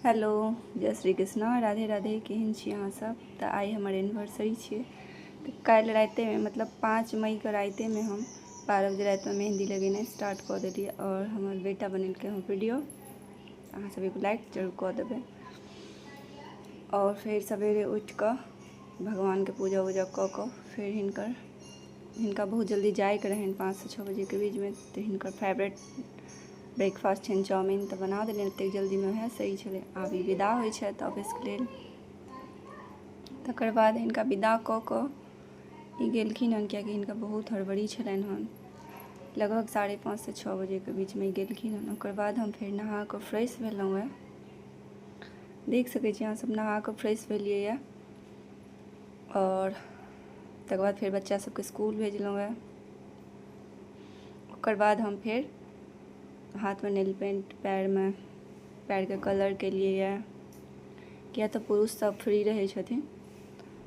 Hello, जय श्री कृष्णा, राधे राधे। केहन छी अहाँ सब? तऽ आइ हमर एनिवर्सरी छियै। तऽ काल्हि रातिमे, मतलब 5 मईके रातिमे हम 12 बजे रातिमे मेहन्दी लगेनाइ स्टार्ट कऽ देलियै आओर हमर बेटा बनेलकै हँ वीडियो। अहाँ सब एगो लाइक जरूर कऽ देबै। आओर फेर सवेरे उठि कऽ भगवानके पूजा उजा कऽ कऽ फेर हिनका बहुत जल्दी जाइके रहनि 5 से 6 बजेके बीचमे, तऽ हिनकर फेवरेट ब्रेकफास्ट छनि चाउमिन, तऽ बना देलियनि एतेक जल्दीमे, वएह सही छलै। आब ई विदा होइ छथि ऑफिसके लेल। तकर बाद हिनका विदा कऽ कऽ ई गेलखिन हन, कियाकि हिनका बहुत हड़बड़ी छलनि हन। लगभग 5:30 से 6 बजेके बीचमे ई गेलखिन हन। ओकर बाद हम फेर नहा कऽ फ्रेश भेलहुँ हँ। देख सकै छी अहाँ सब, नहा कऽ फ्रेश भेलियै यऽ। आओर तकर बाद फेर बच्चा सबके स्कूल भेजलहुँ हँ। ओकर बाद हम फेर हाथमे नेल पेंट, पैरमे पैरके कलर केलियै यऽ, किया तऽ पुरुष सब फ्री रहै छथिन,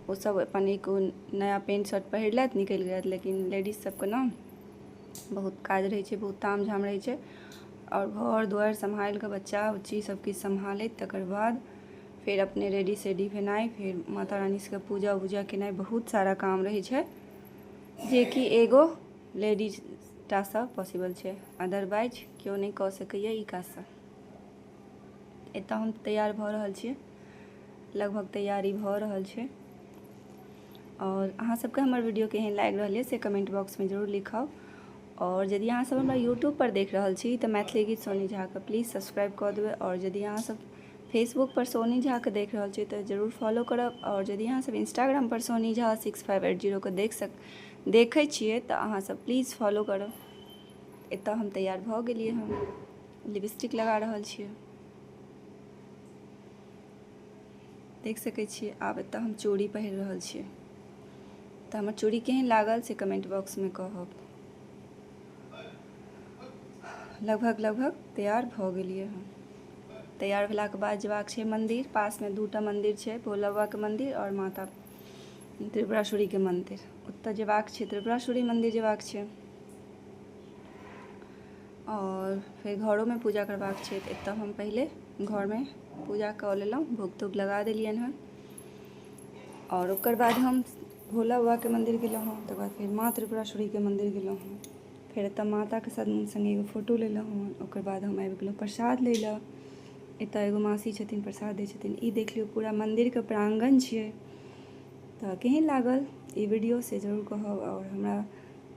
ओ सब अपन एक नया पेंट शर्ट पहिरलथि, निकलि गेलथि। लेकिन लेडीज सबके ने बहुत काज रहै छै, बहुत ताम झाम रहै छै। आओर घर दुआरि सम्हालि कऽ, बच्चा उच्ची सबकिछु सम्हालैत, तकर बाद फेर अपने रेडी सेडी भेनाइ, फेर माता रानी सबके पूजा उजा केनाइ, बहुत सारा काम रहै छै जेकि एगो लेडीज टासँ पॉसिबल छै, अदरवाइज केओ नहि कऽ सकैए ई काज सब। एतऽ हम तैयार भऽ रहल छियै, लगभग तैयारी भऽ रहल छै। आओर अहाँ सबके हमर वीडियो केहन लागि रहल यऽ से कमेंट बॉक्समे जरूर लिखब। आओर यदि अहाँ सब हमरा यूट्यूब पर देख रहल छी तऽ मैथिली गीत सोनी झाके प्लीज सब्सक्राइब कऽ देबै। आओर यदि अहाँ सब फेसबुक पर सोनी झाके देख रहल छी तऽ जरूर फॉलो करब। आओर यदि अहाँ सब इंस्टाग्राम पर सोनी झा 6580 के देखै छियै तऽ अहाँ सब प्लीज फॉलो करब। एतऽ हम तैयार भऽ गेलियै हन, लिपस्टिक लगा रहल छियै, देख सकै छियै। आब एतऽ हम चूड़ी पहिर रहल छियै। तऽ हमर चूड़ी केहन लागल से कमेंट बॉक्समे कहब। लगभग लगभग तैयार भऽ गेलियै हन। तैयार भेलाके बाद जेबाक छै मन्दिर। पासमे 2टा मन्दिर छै, भोला बाबाके मन्दिर आओर माता त्रिपुरासुरीके मन्दिर। ओतऽ जेबाक छै, त्रिपुरासुरी मन्दिर जेबाक छै। आओर फेर घरोमे पूजा करबाक छै। तऽ एतऽ हम पहिले घरमे पूजा कऽ लेलहुँ, भोग तोग लगा देलियनि हन। आओर ओकर बाद हम भोला बाबाके मन्दिर गेलहुँ हँ। तकर बाद फेर माँ त्रिपुरासुरीके मन्दिर गेलहुँ हँ। फेर एतऽ माताके सङ्गे एगो फोटो लेलहुँ हँ। ओकर बाद हम आबि गेलहुँ प्रसाद लै लए। एतऽ एगो मासी छथिन, प्रसाद दै छथिन। ई देख लियौ, पूरा मन्दिरके प्राङ्गण छियै। तऽ केहन लागल ई वीडियो से जरूर कहब आओर हमरा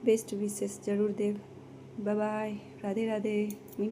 बेस्ट विशेष जरूर देब। बाय बाय, राधे राधे।